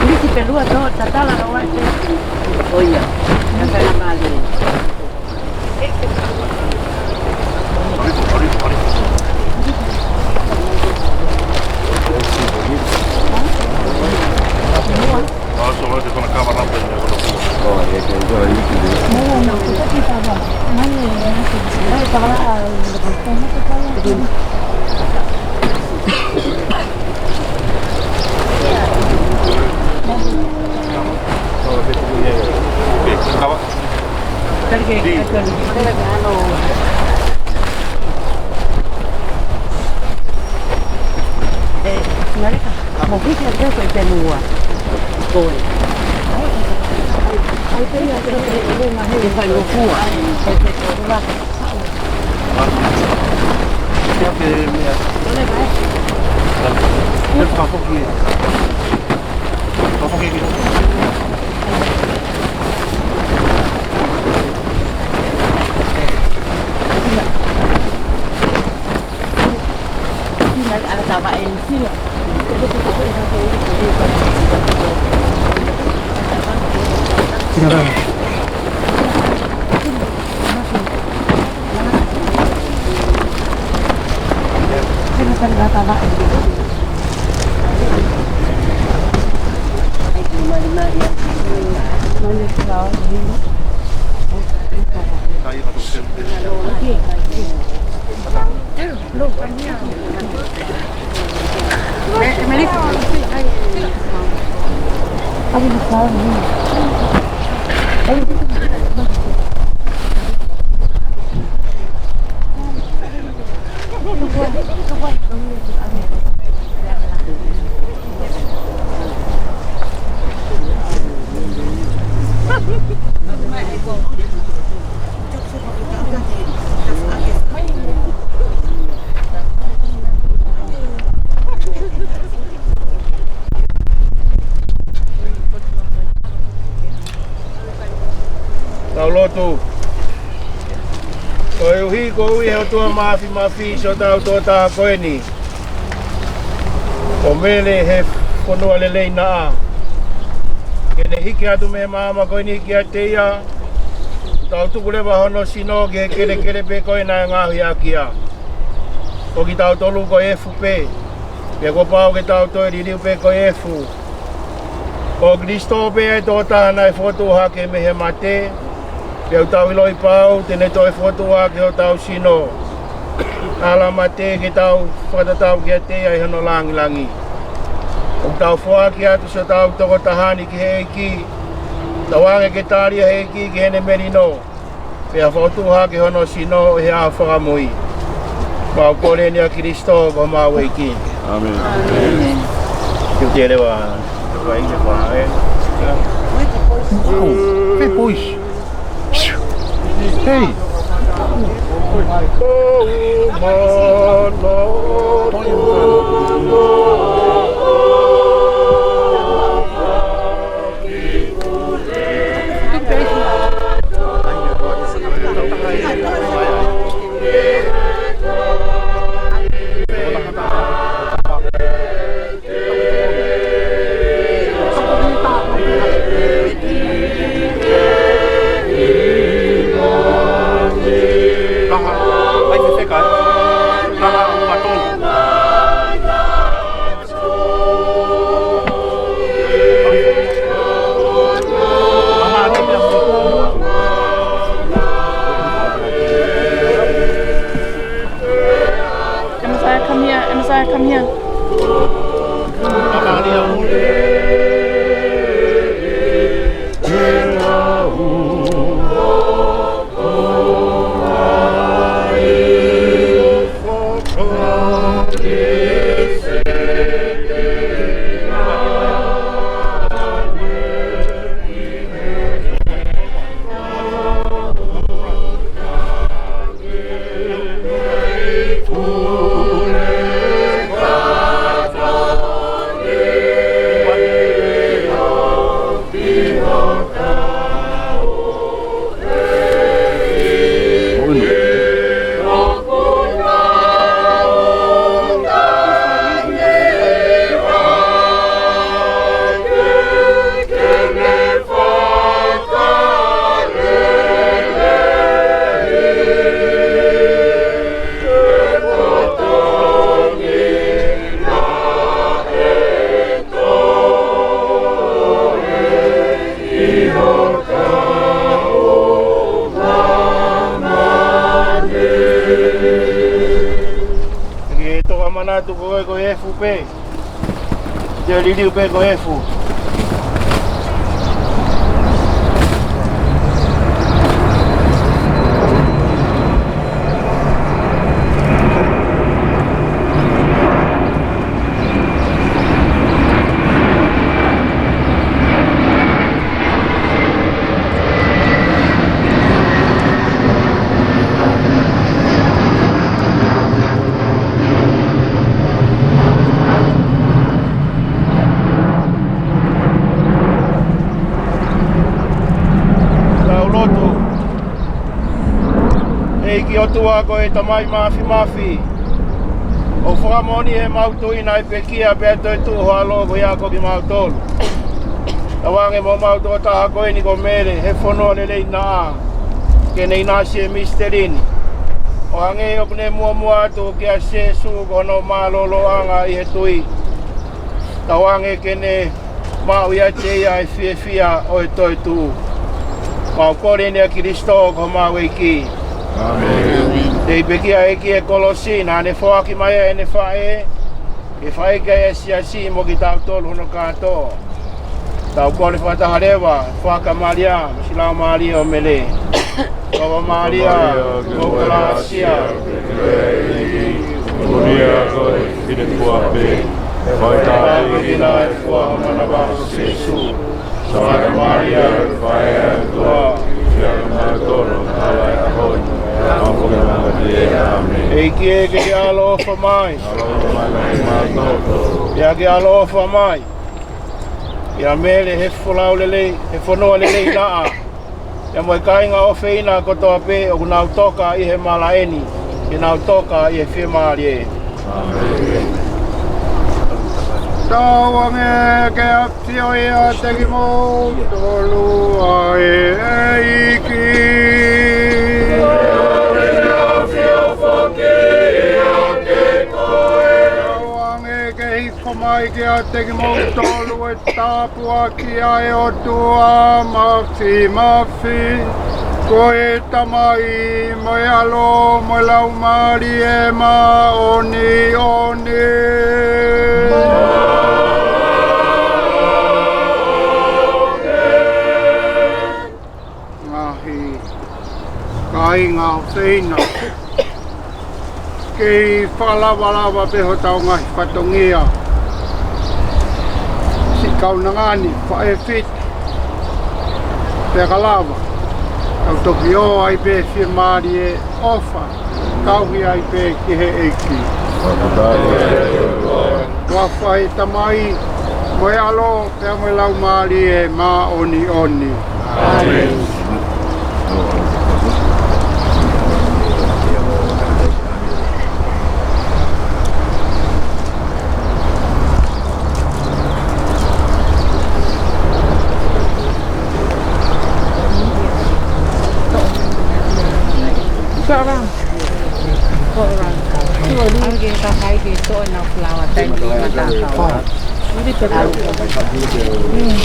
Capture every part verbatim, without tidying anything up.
Lisi pē lua tō, tatala lō ai pē. ʻOia. Tatala mālie. Tau lotu. Koeʻuhi ko e ʻOtua Māfimafi, siʻotau Tō Taha ko eni, ʻo Mele he fonua lelei naʻa, ke ne hiki atu mei he maama ko eni kiate ia, tau tuku leva hono sino ki he kelekele pē ko ē naʻe ngaohi ʻaki ia. Ko kitautolu ko e efu pē, pea kuo pau ke tau toe liliu pē ko e efu. Ko Kalaisi pē ʻa e Tō Taha naʻe fokotuʻu hake mei he mate, pea ʻoku tau ʻiloʻi pau te ne toe fokotuʻu hake hotau sino. Ala mate ke tau fakatatau kiate ia ʻi hono langilangi. ʻOku tau foaki atu siʻotau toko taha ni ki he ʻEiki. Tauange ke tali ʻe he ʻEiki ki heʻene melino, pea fokotuʻu hake hono sino ʻi he ʻaho fakamui. Mau kole ni ʻia Kalaisi ko homau ʻEiki. ʻĀmeni. Kiu te leva. Wow. Hey, boys. Hey. Amaziah, come here. Amaziah, come here. Ke toka manatu ko e, ko e efu pē. Te liliu pē ko e efu. Tau lotu. ʻEiki ʻOtua ko e Tamai Māfimafi, ʻoku fakamoʻoni ʻemau tui naʻe pekia pea toetuʻu ho ʻAlo ko ia ko kimautolu. Tauange mo homau tokotaha ko eni ko Mele he fonua lelei naʻa, ke ne ʻinasi e misiteli ni. ʻO hangē ʻoku ne muʻomuʻa atu kia Sīsū ko hono mālōlōʻanga ʻi he tui. Tauange ke ne maʻu ʻiate ia e fiefia ʻo e toetuʻu. Mau kole ni ʻia Kalaisi ko homau ʻEiki. ʻĀmeni. Tei pekia ʻEiki e kolosi, naʻa ne foaki mai ʻene faʻē, ke fai ki ai e siasi mo kitautolu hono kātoa. Tau kole fakataha leva, fakamalia, mo siʻi laumālie ʻo Mele. Ava Malia, ko e kalasia, ko e fine fua pē, ko e tāpuekina e fua ʻo ho manava ko Sīsū. Sangata Malia, ko e faʻē ʻo e ʻOtua, ʻofa kiate kimautolu, ʻi he ʻaho ni, ʻi he ʻaho ʻo ʻemau mate. ʻĀmeni. ʻEiki ke ke ʻaloʻofa mai. ʻAloʻofa mai kiate kimautolu. ʻEiki ke ʻaloʻofa mai. ʻIa Mele he folau lelei, he fonua lelei naʻa. ʻIa mo e kāinga ʻofeina kotoa pē ʻoku nau toka ʻi he malaʻe ni, ke nau toka ʻi he fiemālie. Tauange ke ʻafio ʻiate kimoutolu ʻa e ʻEiki. Tauange ke hifo mai kiate kimoutolu e tāpuaki ʻa e ʻOtua Māfimafi. Ko e Tamai, mo e ʻAlo, mo e Laumālie Māʻoniʻoni. Ngaahi kāinga ʻofeina, kei fakalavalava pē hotau ngaahi fatongia. Siʻi kaunanga ni, faʻē Fiti, pea ka lava, tau toki ō ai pē fiemālie, ʻofa, tauhi ai pē ki he ʻEiki. Ko e huafa ʻo e Tamai, mo e ʻAlo, pea mo e Laumālie Māʻoniʻoni. ʻĀmeni. Go around. Go around. Angé ka hai ke toʻo ʻenau falaoa taimi ni ka ta kau. Uli pe pau. Mm.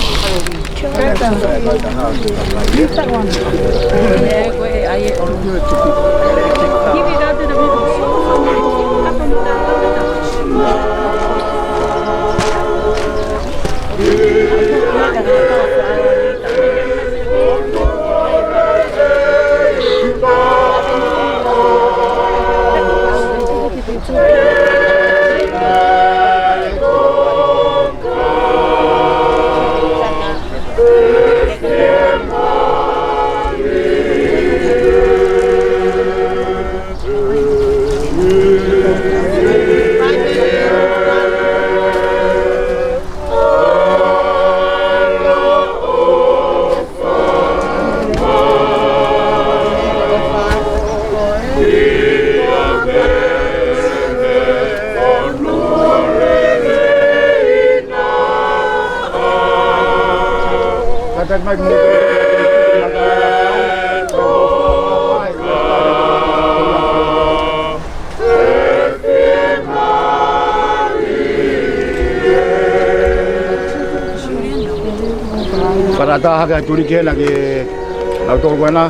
Use that one. Yeah, go ahead. Give it out to the people. Fakataha ke tuliki hena ke nau tolu ko ena.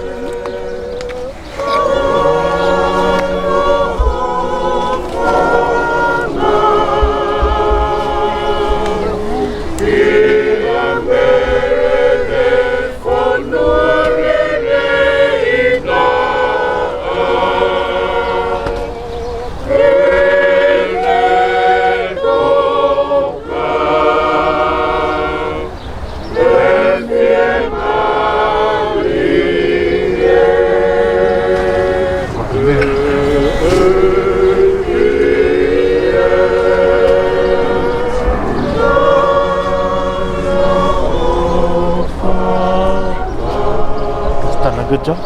Done a good job.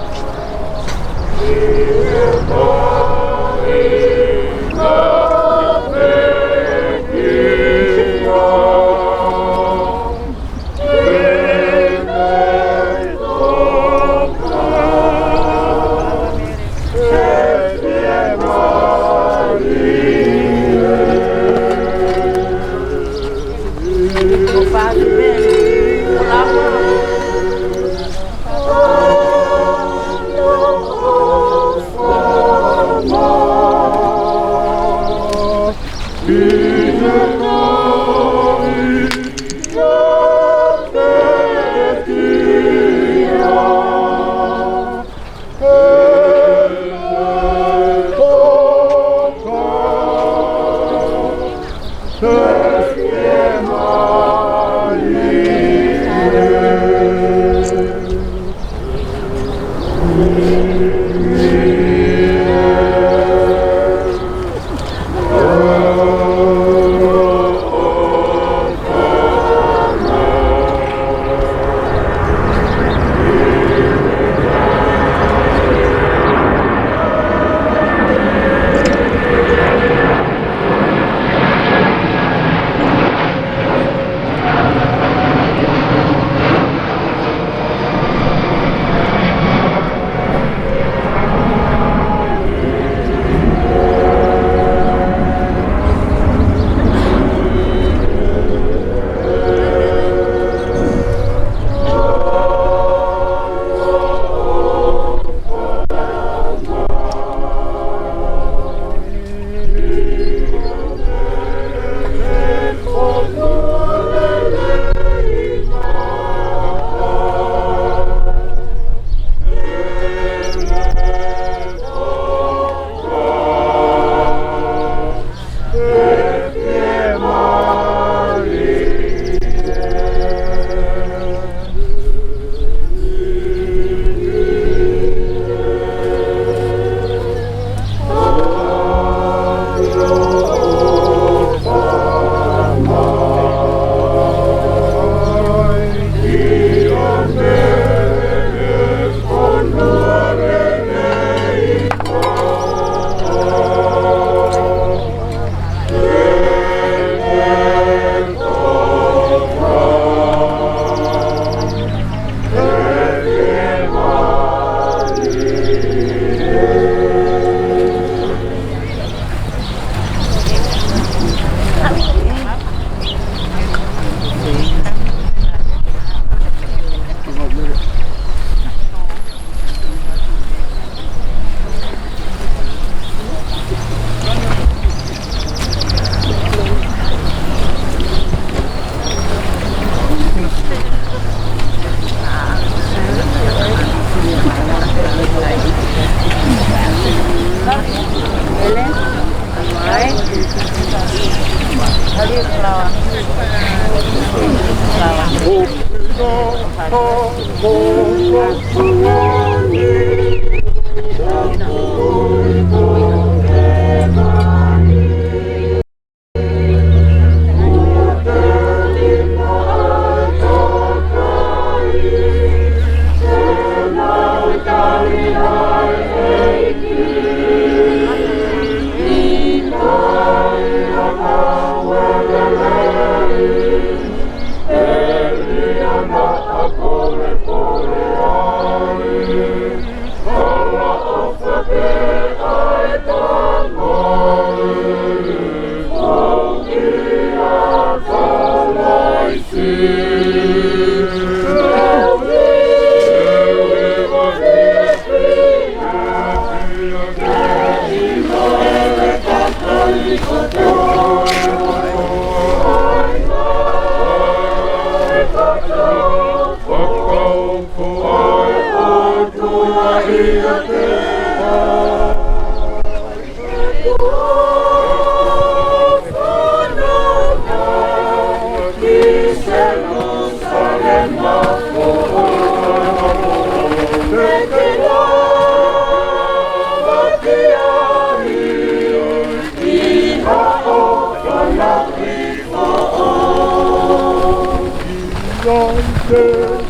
Ante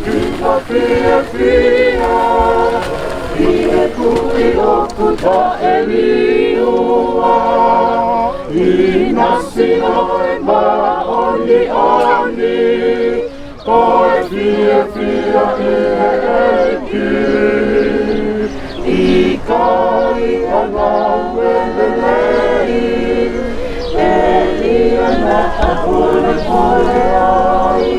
ki ka fiefia ʻi he kui ʻoku taʻeliua, ʻi he sino ʻo e māʻoniʻoni, ko e fiefia ʻi he ʻEiki. ʻIkai ha ngāue lelei, ʻe ʻi ai ha polepole ai,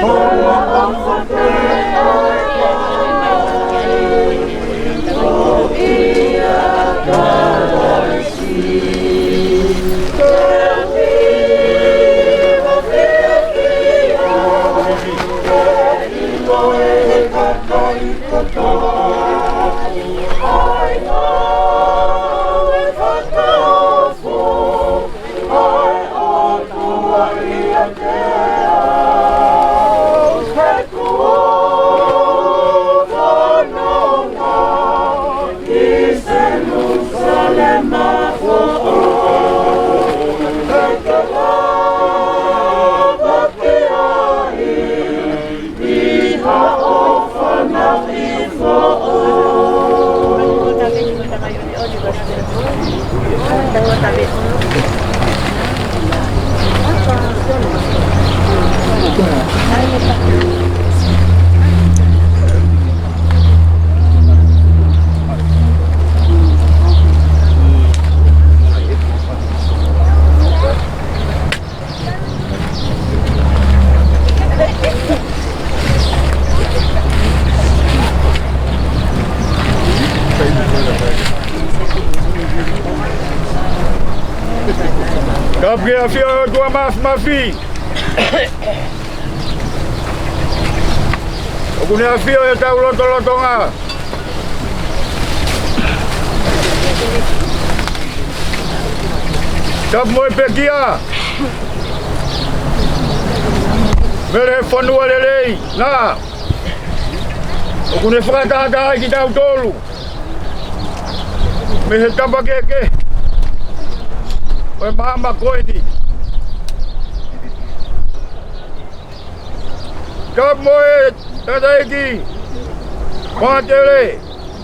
ko e ʻofa pē ʻa e ʻEiki, ko ia Kalaisi. Ka pea fia ʻOtua Māfimafi, ʻoku ne ʻafio ʻi hotau lotolotonga. Tapu mo e pekia mei he fonua lelei na ʻoku ne fakatahataha ai kitautolu mei he tapa kehekehe ʻo e māmani ko eni. Tapu mo e tangataʻeiki, Pātele,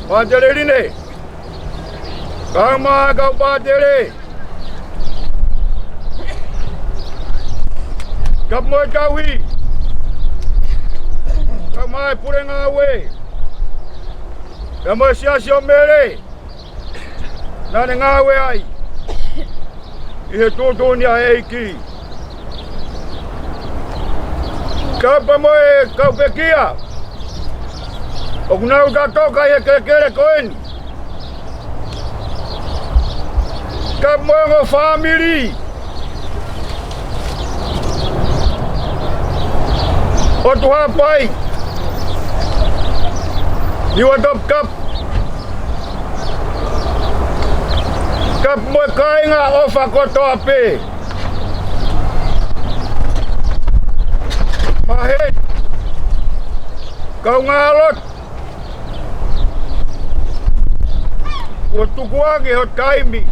Pātele Line, kae ʻumaʻā e kau pātele. Tapu mo e tauhi, kae ʻumaʻā e pule ngāue, pea mo e Siasi ʻo Mele naʻa ne ngāue ai ʻi he tuʻutuʻuni ʻa e ʻEiki. Tapu mo e kau pekia ʻoku nau tatoka ʻi he kelekele ko eni. Tapu mo e ongo fāmili ʻo Tuhapai, Niuatoputapu. Tapu mo e kāinga ʻofa kotoa pē. Hei, kaungā lotu, kuo tukuange ho taimi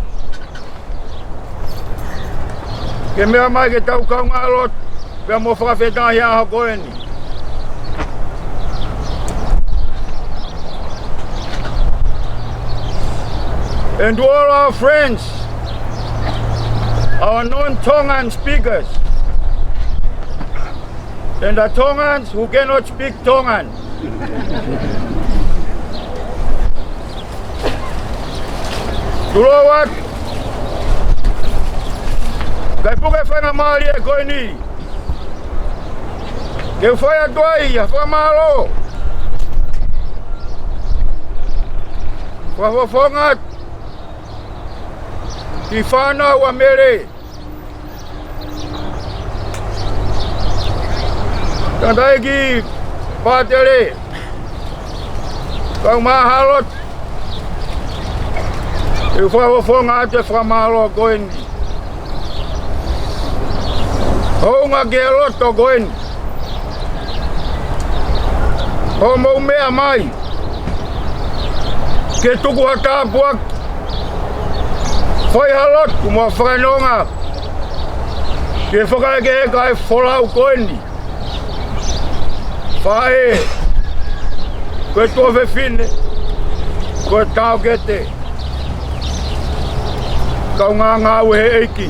ke meʻa mai ke tau kaungā lotu pea mo fakafetaʻi he ʻaho ko eni. And to all our friends, our non-Tongan speakers, and the Tongans who cannot speak Tongan. Tulou atu. Kae puke faingamālie ko eni ke u fai atu ai ʻa e fakamālō. Fakafofonga atu ki he fānau ʻa Mele. Tangataʻeiki Pātele, kau mahalo, ʻoku ou fakafofonga atu e fakamālō ko eni. Hounga ki he loto ko eni. Hoʻomou meʻa mai ke tuku ha tāpuaki, fai ha lotu mo ha fakanonga ke fakaekeheka e folau ko eni. Faʻē, ko e tuofefine, ko e taʻokete, kaungā ngāue he ʻEiki.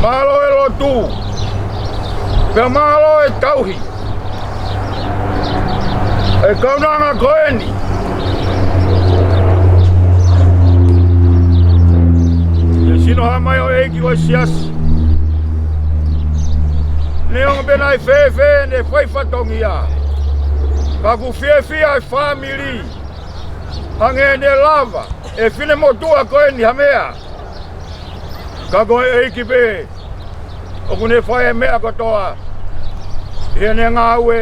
Mālō e lotu, pea mālō e tauhi e kaunanga ko eni. ʻE sino hā mai ʻa e ʻEiki ko e siasi. Neongo pe naʻe fēfē ʻene fai fatongia, ka ʻoku fiefia e fāmili hangē ne lava e finemotuʻa ko eni ha meʻa. Ka ko e ʻEiki pē ʻoku ne fai e meʻa kotoa ʻi heʻene ngāue,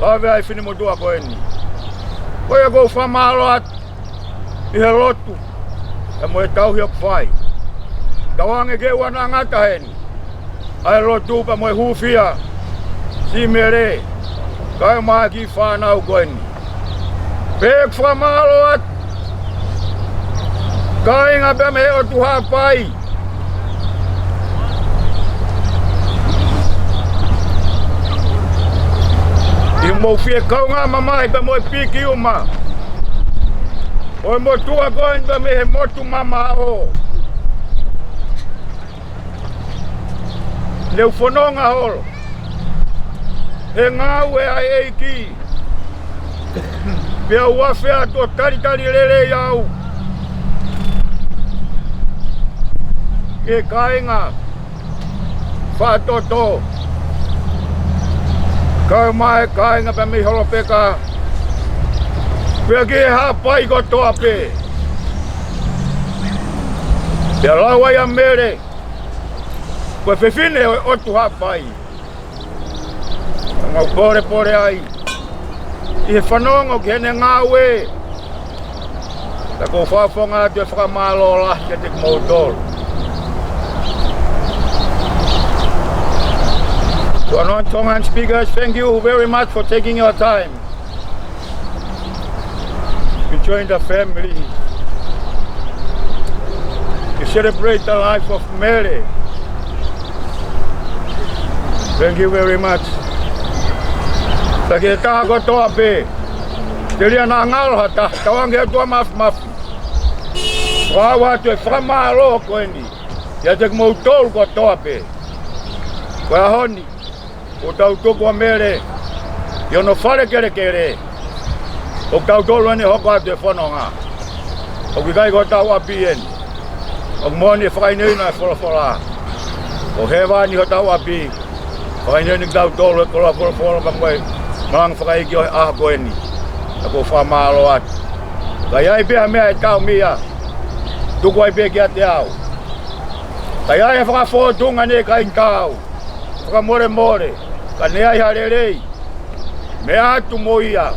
lave ai e finemotuʻa ko eni. Ko ia ʻoku ou fakamālō atu ʻi he lotu pea mo e tauhi ʻoku fai. Tauange ke ʻoua naʻa ngata heni ʻa e lotu pea mo e hūfia siʻi Mele, kae ʻumaʻā e kiʻi fānau ko eni. Pea ʻoku fakamālō atu kāinga pea mei he ʻOtu Haʻapai, ʻi hoʻomou fie kaungā mamahi pea mo e piki uma ʻo e motuʻa ko eni pea mei he motu mamaʻo. Ne u fononga holo he ngāue ʻa e ʻEiki, pea u afe atu ʻo talitali lelei au ki he kāinga Faʻatoto, kae ʻumaʻā e kāinga pea mei Holopeka, pea ki he Haʻapai kotoa pē. Pea lau ai ʻa Mele, ko e fefine ʻo e ʻOtu Haʻapai. Mau pōlepole ai ʻi he fanongo ki heʻene ngāue. Pea ʻoku ou fakafofonga atu e fakamālō lahi kiate kimoutolu. To our non-Tongan speakers, thank you very much for taking your time to join the family to celebrate the life of Mele. Thank you very much. Pea ki he taha kotoa pē, telia naʻa ngalo ha taha, tauange ʻe he ʻOtua Māfimafi, ʻoku ʻoatu e fakamālō ko eni kiate kimoutolu kotoa pē. Ko e ʻaho ni, ʻoku tau tuku ʻa Mele ʻi hono fale kelekele, ʻo kitautolu eni ʻe hoko atu e fononga. ʻOku ʻikai ko hotau ʻapi eni. ʻOku moʻoni e fakahinohino ʻa e folofola, ko hēvani hotau ʻapi. Fakahinohino kitautolu ʻe he koloa folofola pea mo e malanga fakaikiiki ʻo e ʻaho ko eni. Pea ʻoku ou fakamālō atu. Ka ʻi ai pē ha meʻa ʻe taumia, tuku ai pē kiate au. Ka ʻi ai ha fakafōtunga ne ʻikai taau, fakamolemole. Ka ne ʻi ai ha lelei, meʻa atu mo ia.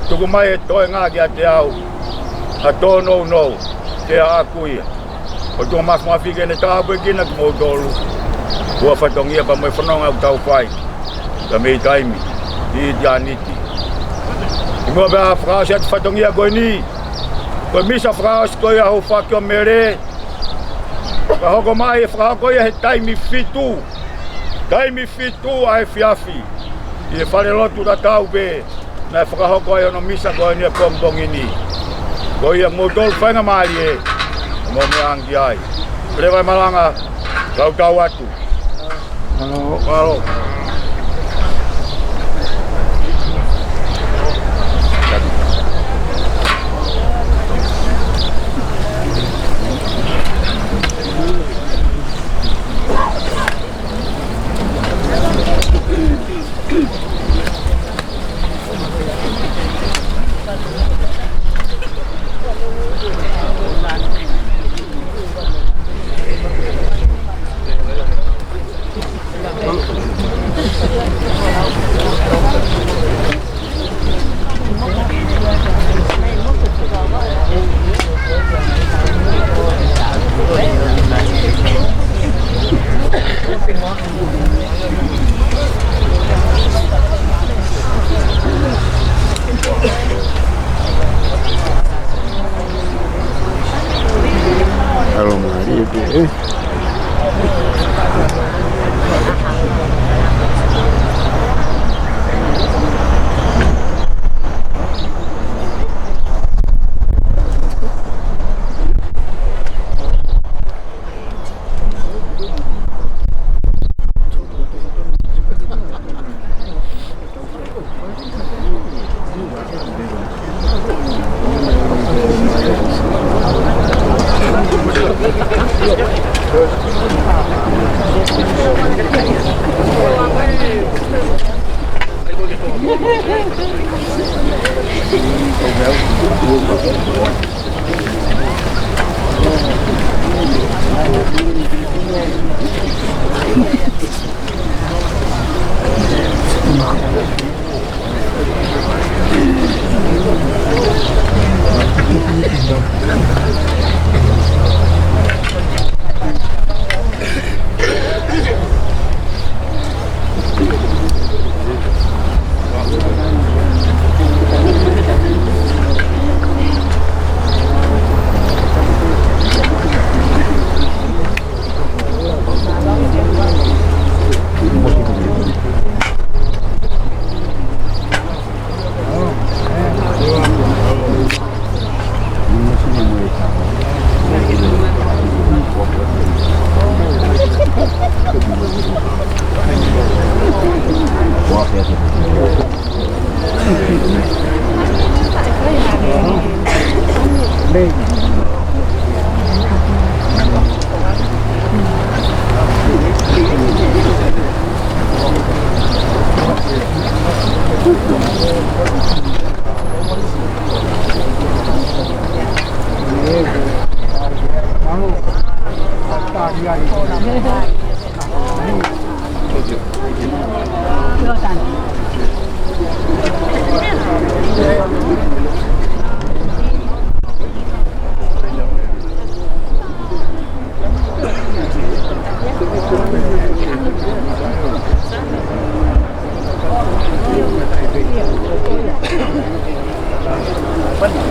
Tuku mai e toenga kiate au ha tōnounou, ke ʻaʻaku ia. ʻOtua Māfimafi ke ne tāpuekina kimoutolu. ʻa e fatongia pea mo e fononga ʻoku tau fai, pea mei taimi ʻi ʻitāniti. Kimuʻa pea fakaʻosi atu e fatongia ko eni, ko e misa fakaʻosi ko ia ʻa Houʻeiki Mele, ka hoko mai ʻe fakahoko ia he taimi fitu, taimi fitu ʻa e efiafi, ʻi he falelotu tatau pē naʻe fakahoko ai hono misa ko eni he pongipongi ni. Ko ia, mou tolu faingamālie, mou meʻa ange ki ai. Pele vai malanga, kau tau atu. Mālō. Mālō. Alo, mālie pē, ē.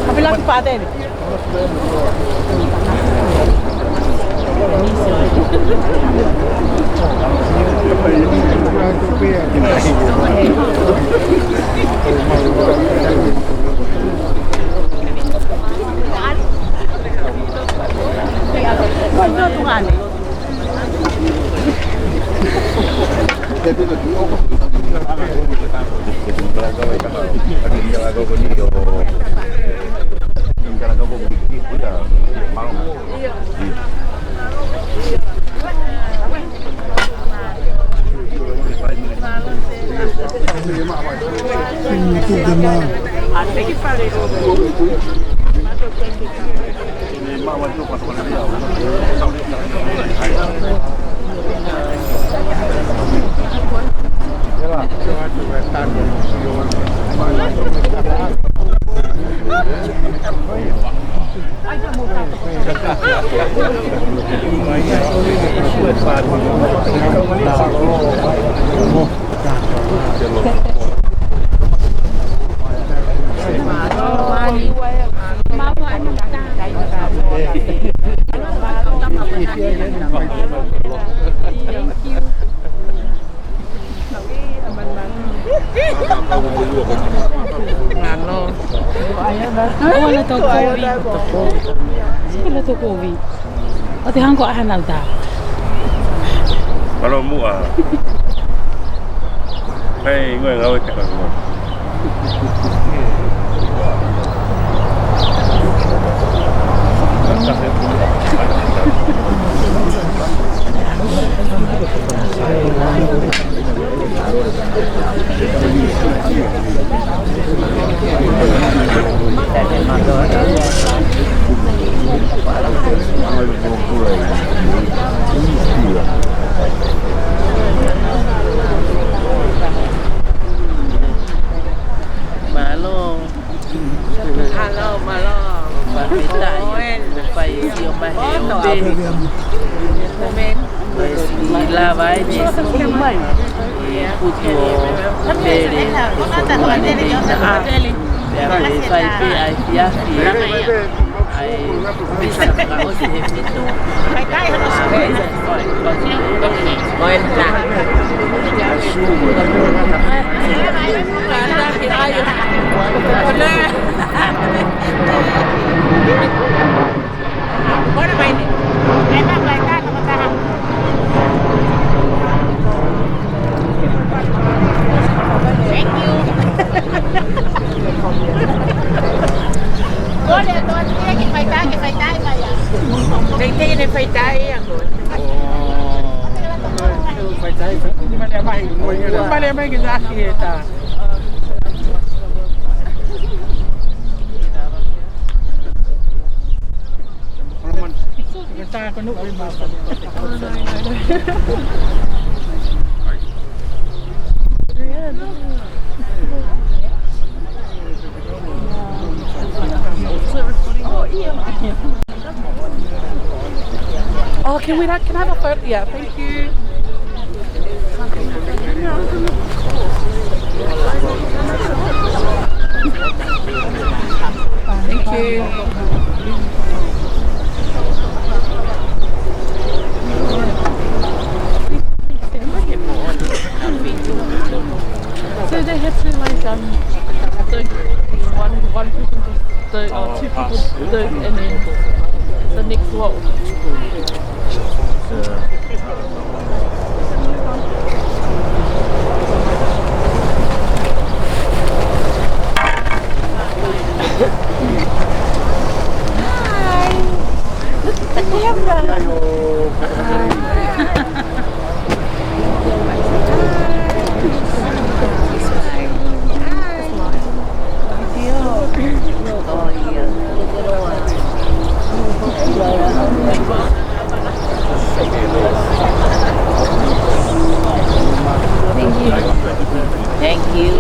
Kapila ki pāteni. Mālō. ʻOua le tō kovi. Sio ki he tō kovi. ʻOua te hanga ʻo ʻai ha nau tā. Mālō muʻa. Hei, ngoi ngau e te kau. Mālō. Mālō, mālō. Fakafetaʻi. Fai sio mai he ope. Amen. Lava ai ni. Kutu o pele. Pea fai pē ʻa e fiafi. ʻAi, pisa ka ʻosi he fitu. Thank you. Kole atu atu ia ke faitai, ke faitai mai ia. Tei tei ne faitai ia ko. Faitai, faitai. Male mai, male mai ke taki e tā. Ke tā ko nu ui masa. Oh, can we not, can I have a photo? Yeah, thank you. Thank you. So they have to, like, um, so one, one person just do, or two people do, and then the next lot. Hi. Look at the camera. Hi. Thank you. Thank you.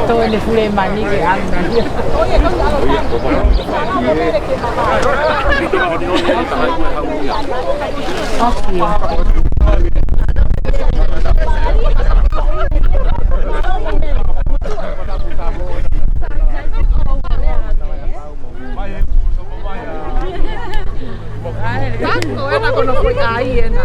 Tō ʻene fule mani ke anu. Kako ena ko no fui ai ena.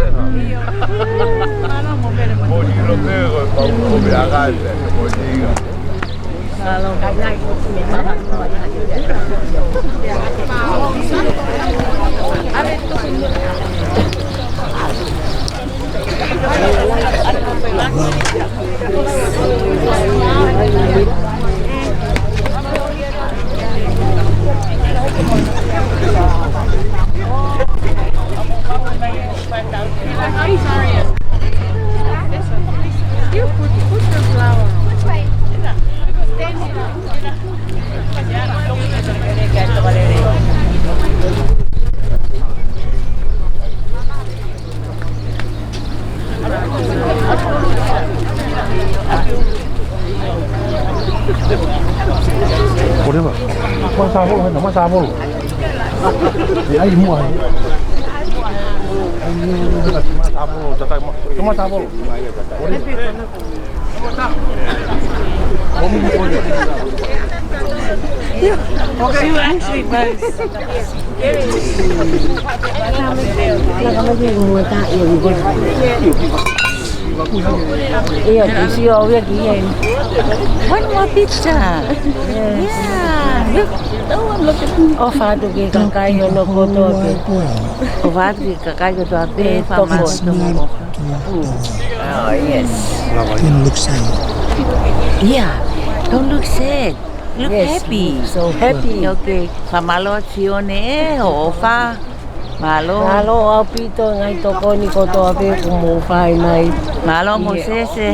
Masavolo, hena, masavolo. E ai mua. Masavolo, tatai ma-, masavolo. Okay. Ia, te sio au ia ki ai. One more picture. Yeah, look. That one look at me. ʻOfa atu ki he kakai hono kotoa pē. ʻOfa atu ki he kakai kotoa pē, fakamālō. Oh, yes. Don't look sad. Yeah, don't look sad. Look happy. Yes, look so happy. Okay, fakamālō Sione, ē, hoʻo ʻofa. Mālō. Mālō ʻaupito ngaahi tokoni kotoa pē kuo mou fai mai. Mālō Mōsese.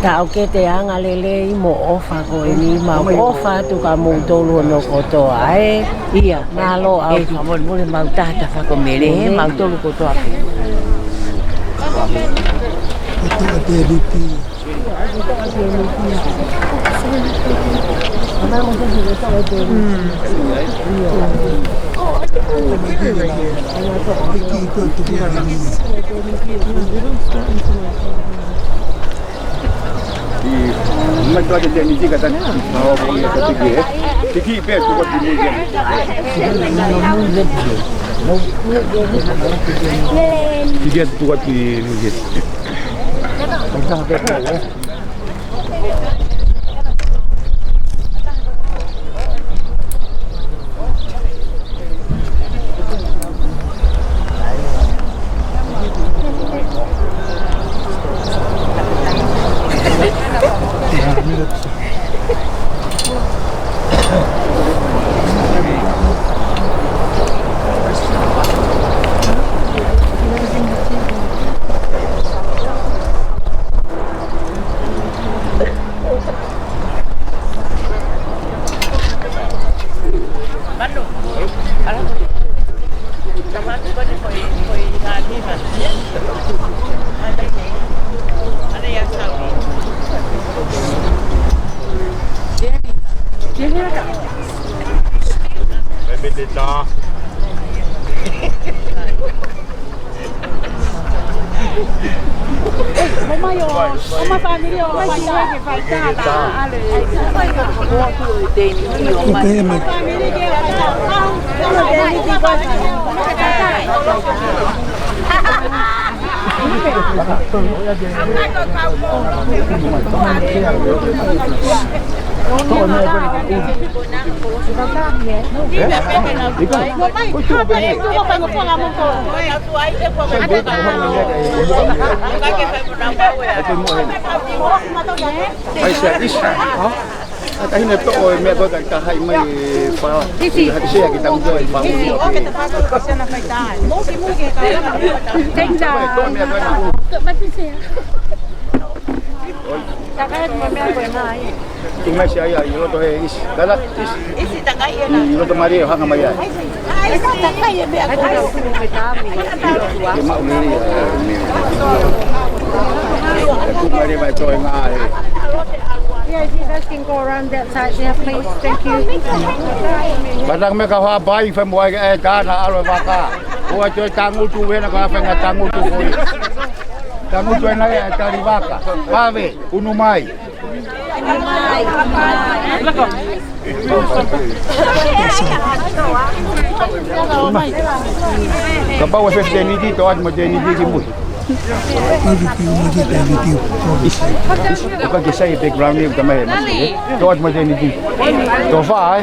Taʻokete angalelei mo e ʻofa ko eni, mau ʻofa atu kia moutolu hono kotoa, ē. Ia, mālō ʻaupito. Fakamolemole, mau taha taha ko Mele, ē, mautolu kotoa pē. Kotoa pē lipi. Ai, sia, isi. Hā? ʻA e taʻahine toʻo e meʻa ko ē kae haʻi mai e fala. Isi. Isi, ʻa e kiʻi tangutu e fala. Thank you. Toʻo e meʻa ko ē. Takai mo e meʻa ko ē mai. Tuʻu mai sia ia ʻi loto he isi. Kala, isi. Isi takai ia na. ʻI loto mālie ʻo hanga mai ai. Ai, ai, takai e meʻa ko ē. Ke maʻu lelei ia. Tuʻu mai leva mai toe ngā e. Yeah, if you guys can go around that side there, please. Thank you. Pata me ka hoa bai fai mo ai e ka na alo e vaka. ʻOua toe tangutu ena ka fai ngā tangutu ko ē. Tangutu ena e tali vaka. Vave. Unu mai. Kapau ʻe fifty teniti, toʻo atu mo e teniti ki mui. Isi, isi, ʻoku ke sai e background ni, ʻoku tamai e masi, ē? Toʻo atu mo e teniti. Toʻo fā, ē?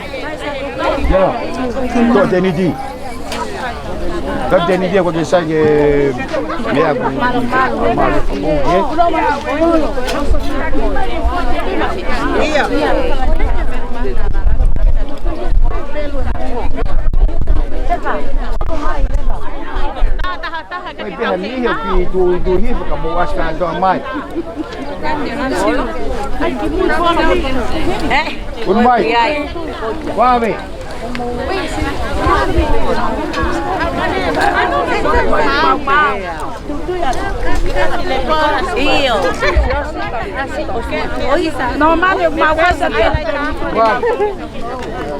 Ia. Toʻo teniti. Kapiteni dia ko ke sai ke meʻa ko. Mai pehē ni he ki tu tu hi fakamoʻasi kātoa mai. Unu mai. Vave. ʻIo. No, mane, ma wasa. Vave.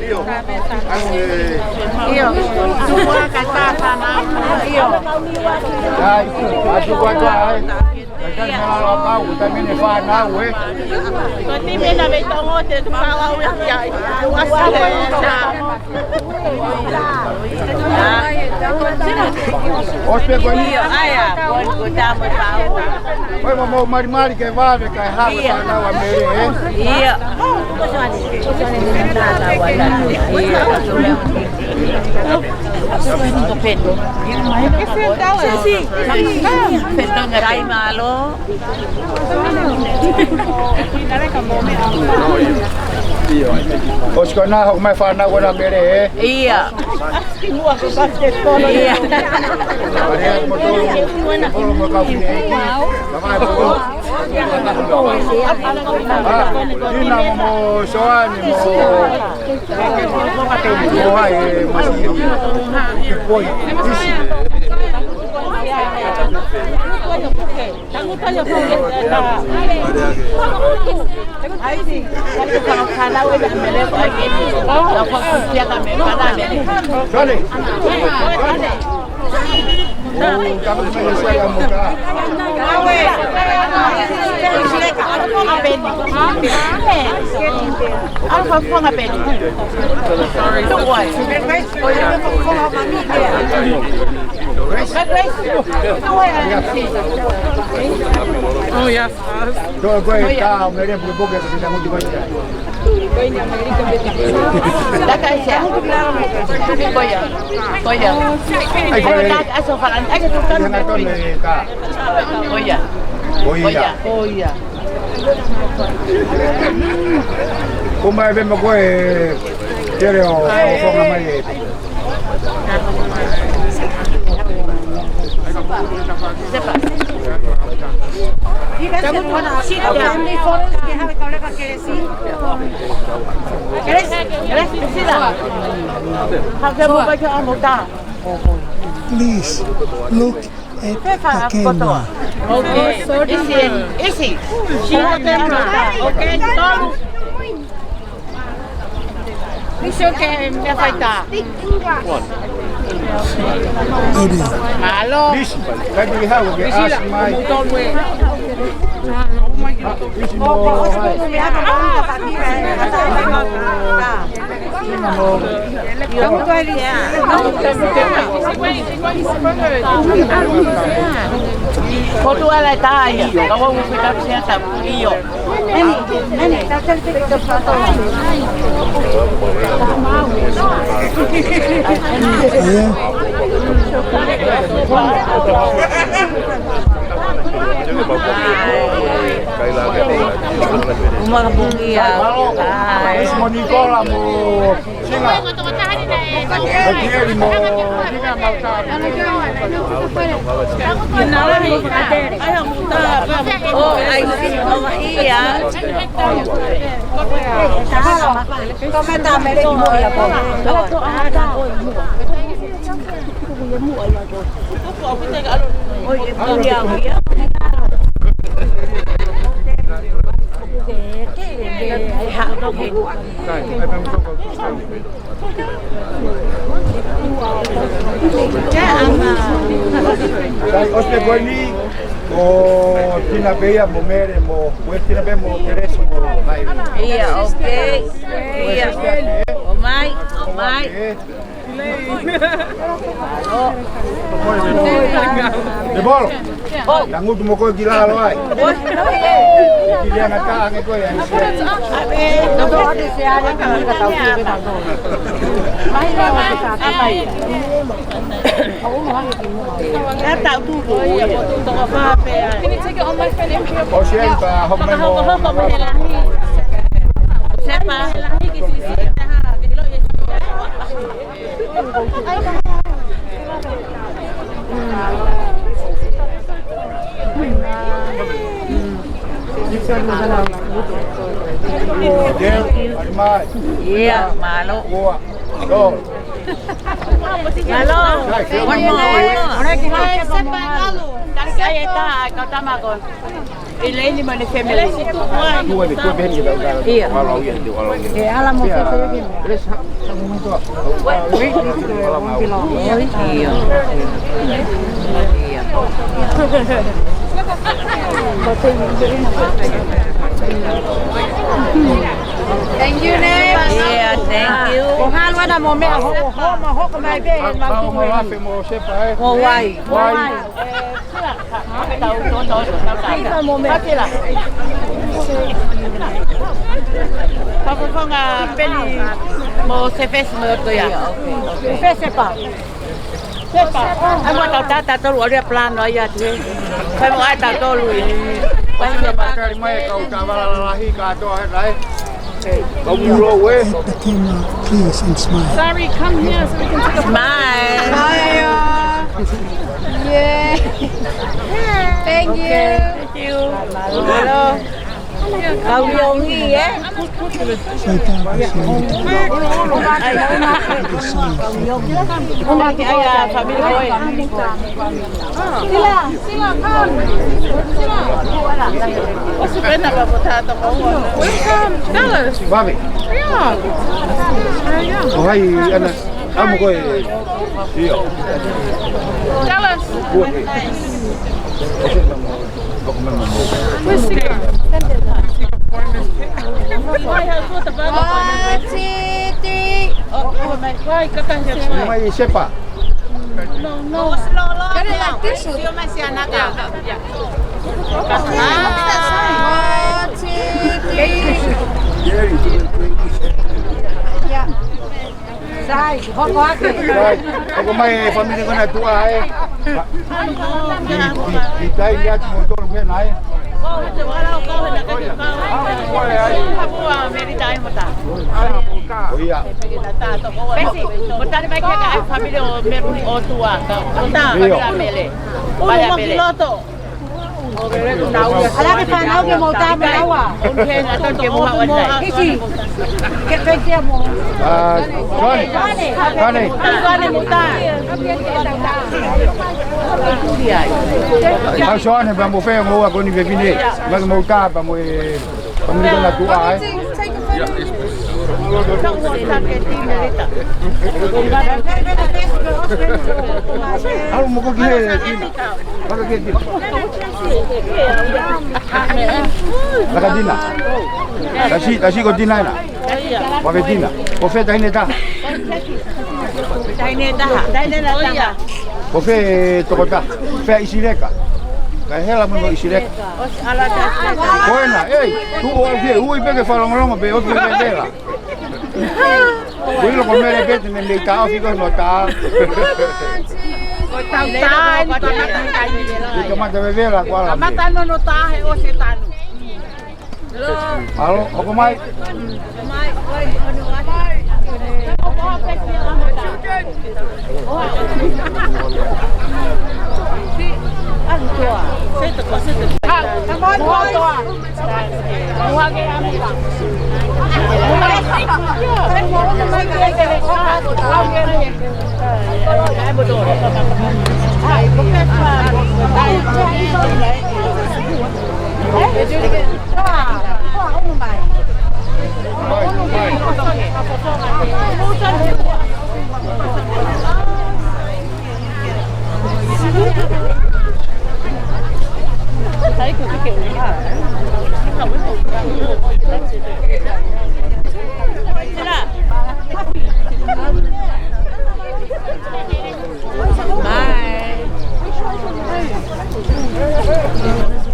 ʻIo. ʻIo. Tuku ā ka tā fānau. ʻIo. ʻAi, ʻa tuku ā ka ai. Ka ka mea la kau, ka mene fānau, ē. Ko ti mena me tongo te tu pau au ia. Ua sa le. ʻOsi pē ko eni. ʻIo, ʻai ā, ko eni ko tā mo e pau. Ko e mo, mo malimali ke vave kae hā mo e fānau ʻa Mele, ē? ʻIo. Ko Peto. Peto ngai. Kai mālō. ʻOsi ko ena, hoko mai fānau ko ena Mele, ē? ʻIo. ʻIo. Pare atu mo tolu, polo mo kau fine. Ka mai polo. ʻA, Tina mo, mo Soani mo. Mo hai, ē, masi. Ke poi, isi. Oh, yes. Ko e, ko e, tā, Mele, puke, puke, ka kita mau juga. Taka ese. Ko ia. Ko ia. ʻAi, ko e. Taka ese, fakan. ʻAi, ko e. Ko ia. Ko ia. Ko ia. Ko mai pē mo koe, Tele, ʻo, ʻo konga mai ē. Please look at the camera. Okay, isi, isi. Okay, tolu. Isi, okay, meʻa faitā. Mālō. Isi, kai pili hau, ke isi la. Isi mai. Isi mo hai. Ko tu ala tā ia, ka wau fika sia ta io. Uma ka puli ia. Isi mo Nikola mo Singa. Ko Tieli mo Singa mau tā. Oh, ʻai, ʻo ia. Sai, ʻosi pē ko eni, ko Tina pē ia mo Mele mo, ko Tina pē mo Teresi mo Maile. Ia, ok. Ia. ʻOmai, ʻomai. Te Polo, tangutu mo koe ki lalo ai. Ki lea ngata ange koe ai. ʻOsi ai pea hoko mai mo. Ia, mālō. Mālō. One more, one more. Elaine mo ʻene family. Ia. E ala mo se. Ia. Ia. Thank you, Nē. Ia, thank you. Ko hā lua na mo meʻa hoko, hoko mai pē, ma tuku e. Ko wai. Wai. Fakafofonga peli mo Sefesi mo Toia. Sefesi pē. Sepa. Ai mo tau tata tolu ʻo lea plano ai atu he. Fai mo ai tau tolu i. Fai mo tau tata mai kau tau vala lalahi kātoa he lahi. Kau muro ue. Look at the camera, please, and smile. Sorry, come here so we can take a smile. Smile. Yay. Thank you. Thank you. Hello. Kau iongi, ē? Sai tā pasi. Sila, Sila, come. Sila. What's the pen number for Tato? Welcome. Dallas. Bobby. Yeah. There you go. Oh, hi, Anna. Amo ko e. Ia. Dallas. Kuo ke. Where's Sika? One, two, three. Mai Sepa. No, no. Get it like this one. One, two, three. Yeah. Sai, hoko ake. Sai, hoko mai e family ko ena tuʻa ē. Ki, ki, ki tai ia ki mo tolu mena ē. Ko ia. Pesi, mo tali mai ke ka ai family ʻo Mele ʻo tuʻa. Ka, ʻo tā, io. Family Mele. Ulu mo ki loto. Ala ke fānau ke mau tā manaua. Hiki. Ke pēkia mo. Ah, Johnny. Johnny. Johnny. Hau Johnny, pea mo fē mo ua ko eni fefine. Mai ke mau tā pea mo e. Pea mo e kona tuʻa, ē. Alo mo ko ki he. Laka Dina. Tasi, tasi ko Dina ena. Laka Dina. Ko fē taʻahine taha? Taʻahine taha. Taʻahine taha. Ko fē toko taha? Fē ʻIsileka? Kae hela mo ʻIsileka. Ko ena, ei, tuʻu ʻo fē, ui pē ke fakalongolongo pē, ʻoku ke vela. Ui loko Mele pē te ne mei taʻofi ko no tā. Ko tau tā, eni kamata. Eni kamata vevela, ko ala. Kamata no no tā, he ʻosi e tanu. Alo, hoko mai.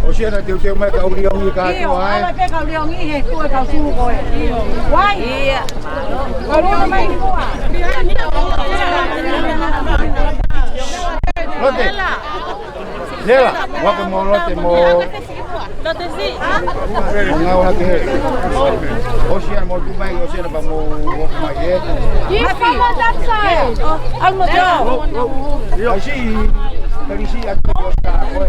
ʻOsi ia naʻa teuteu mai kau liongi kātoa, ē? Ala pē kau liongi he kuo kau sū ko ē. Wai. Ia. Kau liongi mai ni kua. Lote. Nela, ua ke mo Lote mo. Mo ngau hake he. ʻOsi ia mo tu mai, ʻosi ia pea mo ʻoku mai ē. Yes, come on that side. Almost. ʻOsi, ʻosi atu ʻosi ka koe.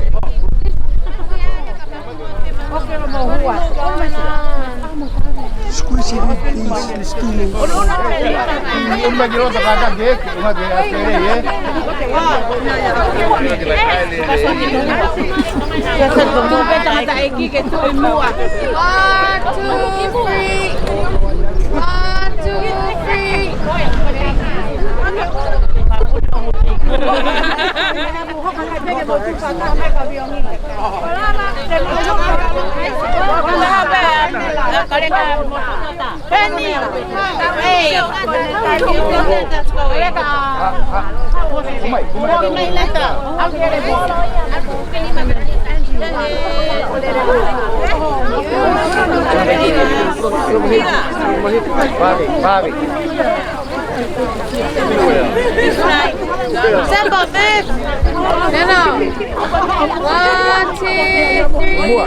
Squeeze it in, please. It's too much. One, two, three. One, two, three. Penny. Hey. Bobby, Bobby. Simple, move. No, no. One, two, three.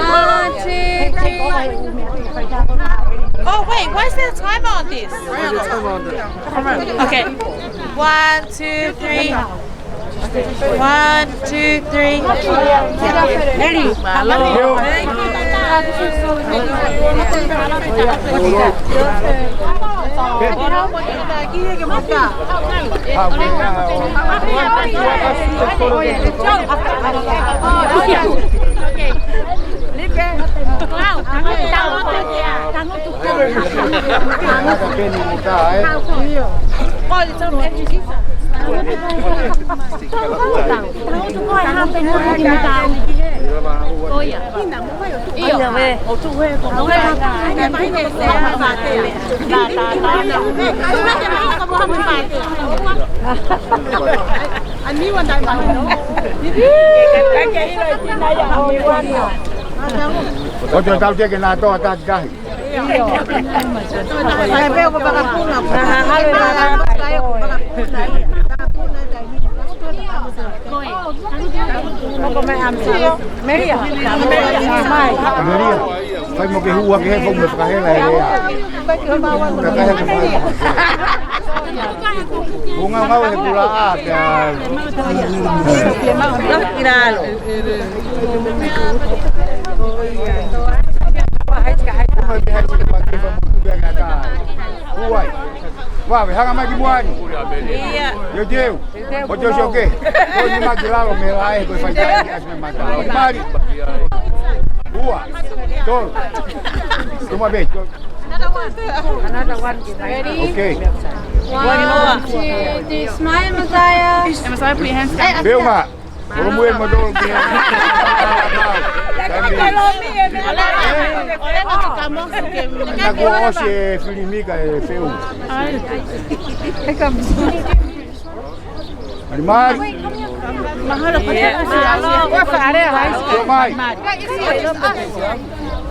One, two, three. Oh, wait, where's the timer on this? Where's the timer on this? Okay. One, two, three. One, two, three. Ready? Mālō. ʻOku tau teke nā toa taki tahi. Sai pē ko pakapuna. Melia. Melia. Fai mo ke hua ke he fou me fakahela e lea. Kakahela ke fai. Bunga ngau he kula a pea. Ina alo. Uai. Vave, hanga mai ki muʻa ni. Ia. Io, teu. ʻO teu sioke. Ko ni maki lalo me lae, ko e fai tai, as me mata. Mali. Ua. Tolu. Tuma be. Another one. Ready? Okay. One, two, three. Smile, Messiah. Messiah, put your hands down. Vilma. Olo mui e moto ki he. Nā kuo ʻosi e filimika e feu. Mali mali. Mahalo ko te ʻosi a. Sio mai.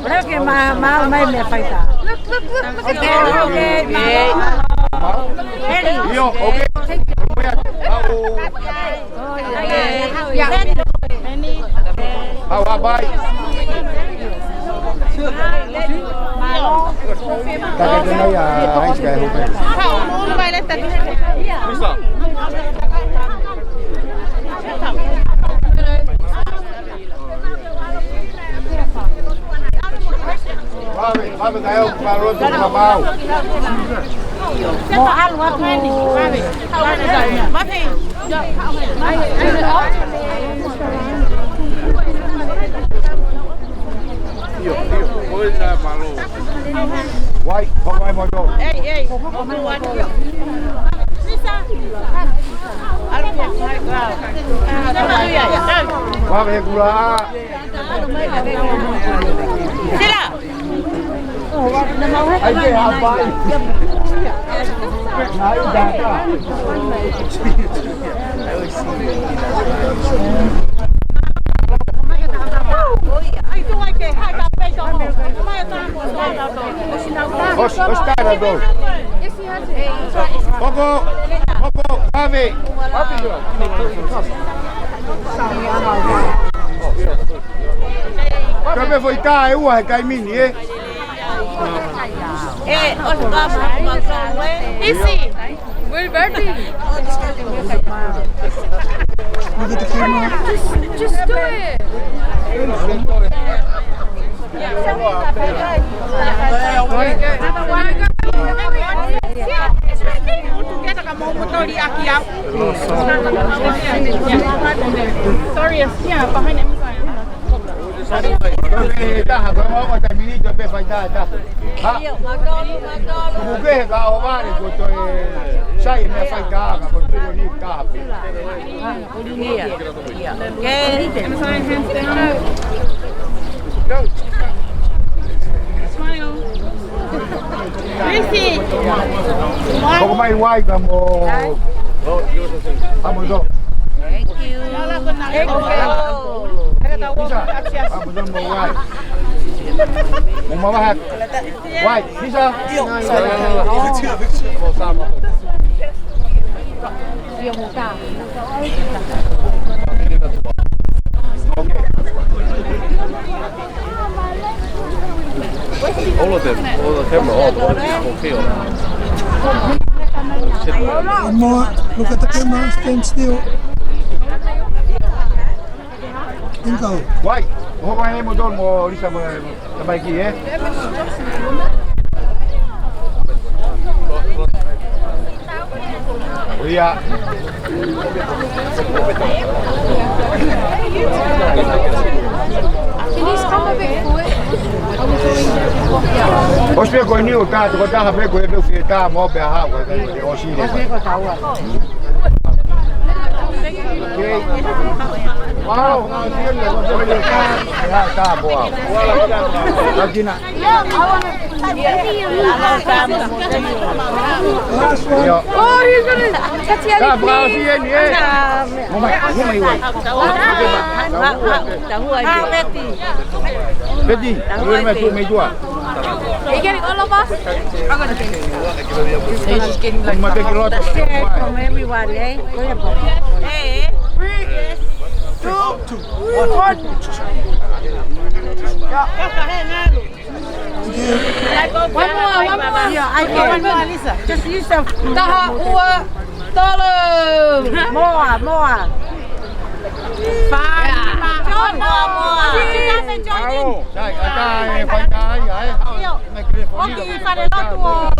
Ora ke ma, ma, mai me faita. Look, look, look, look at that. Okay, okay. Io, okay. Au. Au, a bai. Taka te nai a, ai, sika e hope. Vave, vave, kae ʻoku mālō atu ka mau. Mo ʻalu atu. Io, io, ʻoi nā mālō. Uai, hoko mai mo tō. Ei, ei. Vave he kula. Sila. Ai ke hapai. Nai data. Os, os, taira dou. Hoko, hoko, vave. Ka me foʻi tā ʻe ua he taimi ni, ē? Ē, ʻosi ka ma, ma, ka, ē? Isi, Wilberti. Look at the camera. Just, just do it. Sorry, it's, yeah, behind Amazon. Ko e taha, ko e ongo taimi ni toe pē fai tā, tā. Ha? Kuku ke he ka o vale, ko toe sai me fai tā, ka ko toe ni tā pē. Ia. Ia. Ke. Amazon hands down. Smile. Gracie. Hoko mai uai ka mo. Ka mo tō. Thank you. Thank you. Lisa, ka mo tō mo uai. Mo mavahe. Uai, Lisa. All of them, all the camera, all the bodies is okay on that. One more, look at the camera, stand still. Bingo. Uai, hoko mai mo tō mo Lisa mo, mo tamaiki, ē? ʻIo. Can you just come a bit forward? Are we going to the coffee house? ʻOsi pē ko eni ʻo tā, ko tā ha pē ko e pē fie tā mo pē ha, ko e ʻosi le. Okay. Wow, tā, tā, tā, boa. Ka kina. Io. Oh, he's gonna, that's the other thing. Ka, ka, si, eni, ē. Mo mai, mo mai, uai. Peti. Peti, uai, mai tu, mai tua. Are you getting all of us? I'm gonna take it. He's just getting, like, ma te kiloto. Share from everyone, eh? Go ahead, Bob. Hey. Three, two, one. One more, one more. Yeah, I can. One more, Lisa. Just use the taha, ua, tolu. More, more. Five. More, more. Sai, ʻatā e fai ai, ai. ʻIo. ʻOki fale lotu ʻo